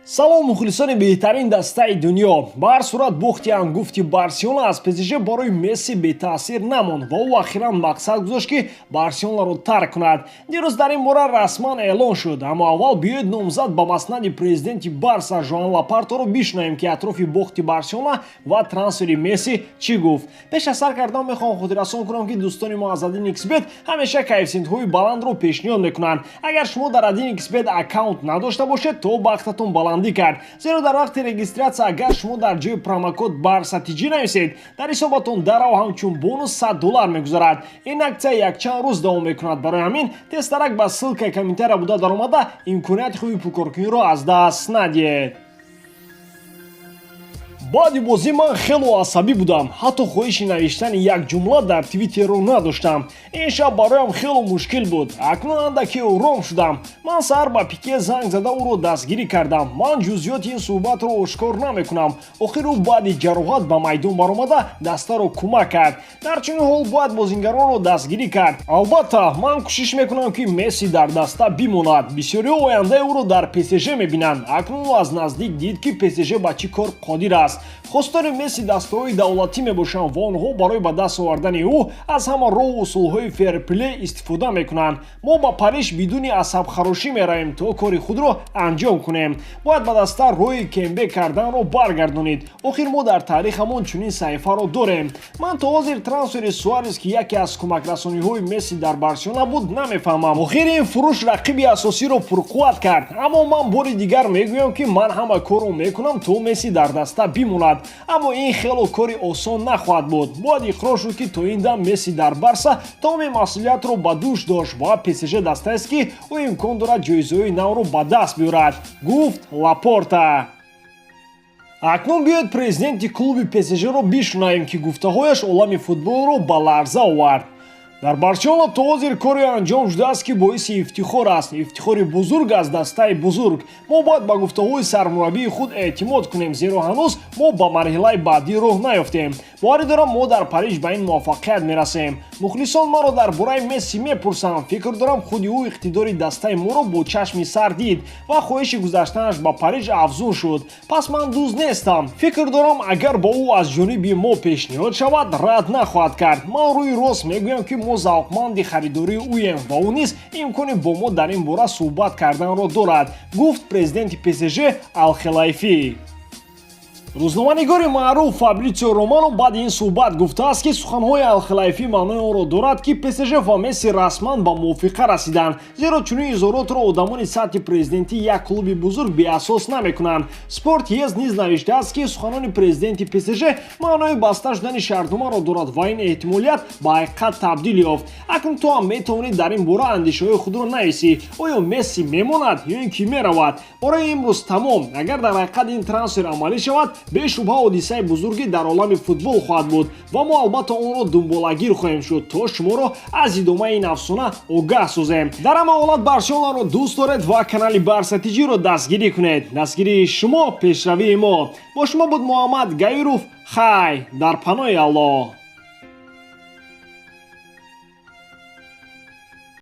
Салом, мухлисони беҳтарин дастаи дунё! Ба ҳар сурат, бохти ангуфти Барселона аз ПСЖ барои Месси бетаъсир намонд ва ӯ ахиран мақсад гузошт, ки Барселонаро тарк кунад. Дирӯз дар ин бора расман эълон шуд. Аммо аввал биёед, номзад ба маснади президенти Барса Жоан Лапорторо бишунавем, ки атрофи бохти Барселона ва трансфери Месси чӣ гуфт. Пеш аз сар кардан мехоҳам хотиррасон кунам, ки дӯстони мо аз 1xBet ҳамеша коэффисиентҳои баландро пешниҳод мекунанд. Агар шумо дар 1xBet аккаунт надошта бошед, то бахтатон баландӣ кард, зеро дар вақти регистрация агар шумо дар ҷои промокод Барса ТЖ нависед, дар ҳисобатон дарав ҳамчун бонус 100 доллар мегузарад. Ин акция якчанд рӯз давом мекунад. Барои ҳамин тезтарак ба ссылкаи комментария буда даромада, имконияти хуби пулкоркуниро аз даст надиҳед. Баъди бозӣ ман хело асабӣ будам, ҳатто хоҳиши навиштани як ҷумла дар Твиттерро надоштам. Ин шаб бароям хело мушкил буд. Акнун андаке ором шудам. Ман саҳар ба Пике занг зада, ӯро дастгирӣ кардам. Ман ҷузъиёти ин суҳбатро ошкор намекунам. Охир ӯ баъди ҷароҳат ба майдон баромада, дастаро кӯмак кард. Дар чунин ҳол бояд бозингаронро дастгирӣ кард. Албатта, ман кӯшиш мекунам, ки Месси дар даста бимонад. Бисёриҳо ояндаи ӯро дар ПСЖ мебинанд. Акнун ӯ аз наздик дид, ки ПСЖ ба чӣ кор қодир аст. Хостори Месси дастаҳои давлатӣ мебошанд ва онҳо барои ба даст овардани ӯ аз ҳама роҳу усулҳои ферплей истифода мекунанд. Мо ба Париж бидуни асабхарошӣ меравем, то кори худро анҷом кунем. Бояд ба даста роҳи камбек карданро баргардонид. Охир мо дар таърихамон чунин саҳифаро дорем. Ман то ҳозир трансфери Суарес, ки яке аз кӯмакрасониҳои Месси дар Барселона буд, намефаҳмам. Охир ин фурӯш рақиби асосиро пурқувват кард. Аммо ман бори дигар мегӯям, ки ман ҳама корро мекунам, то Месси дар даста бимонад, аммо ин хело кори осон нахоҳад буд. Бояд иқрор шуд, ки то ин дам Месси дар Барса тамоми масъулиятро ба дӯш дошт ва ПСЖ дастаест, ки ӯ имкон дорад ҷоизаҳои навро ба даст биёрад, гуфт Лапорта. Акнун биёед, президенти клуби ПСЖро бишунавем, ки гуфтаҳояш олами футболро ба ларза овард. Дар Барселона то ҳозир коре анҷом шудааст, ки боиси ифтихор аст, ифтихори бузург аз дастаи бузург. Мо бояд ба гуфтаҳои сармураббии худ эътимод кунем, зеро ҳанӯз мо ба марҳилаи баъдӣ роҳ наёфтем. Боварӣ дорам, мо дар Париж ба ин муваффақият мерасем. Мухлисон маро дар бораи Месси мепурсанд. Фикр дорам, худи ӯ иқтидори дастаи моро бо чашми сар дид ва хоҳиши гузаштанаш ба Париж афзун шуд. Пас ман дузд нестам. Фикр дорам, агар ба ӯ аз ҷониби мо пешниҳод шавад, рад нахоҳад кард. Ман рӯи рост мегӯям, ки мо завқманди харидории ӯем ва ӯ низ имкони бо мо дар ин бора суҳбат карданро дорад, гуфт президенти ПСЖ Алхелайфӣ. Рӯзноманигори маъруф Фабритсио Романо баъди ин суҳбат гуфтааст, ки суханҳои Алхилайфӣ маънои онро дорад, ки ПСЖ ва Месси расман ба мувофиқа расиданд, зеро чунин изҳоротро одамони сатҳи президентии як клуби бузург беасос намекунанд. Спорт ЕС низ навиштааст, ки суханони президенти ПСЖ маънои баста шудани шартномаро дорад ва ин эҳтимолият ба ҳақиқат табдил ёфт. Акнун ту ҳам метавонӣ дар ин бора андешаҳои худро нависӣ. Оё Месси мемонад ё ин ки меравад? Барои имрӯз тамом. Агар дар ҳақиқат ин трансфер амалӣ шавад, бешубҳа ҳодисаи бузургӣ дар олами футбол хоҳад буд ва мо албатта онро дунболагир хоҳем шуд, то шуморо аз идомаи ин афсона огаҳ созем. Дар ҳама ҳолат, Барселонаро дӯст доред ва канали Барса ТЖро дастгирӣ кунед. Дастгирии шумо пешравии мо. Бо шумо буд Муҳаммад Гаиров. Хай, дар паноҳи Аллоҳ.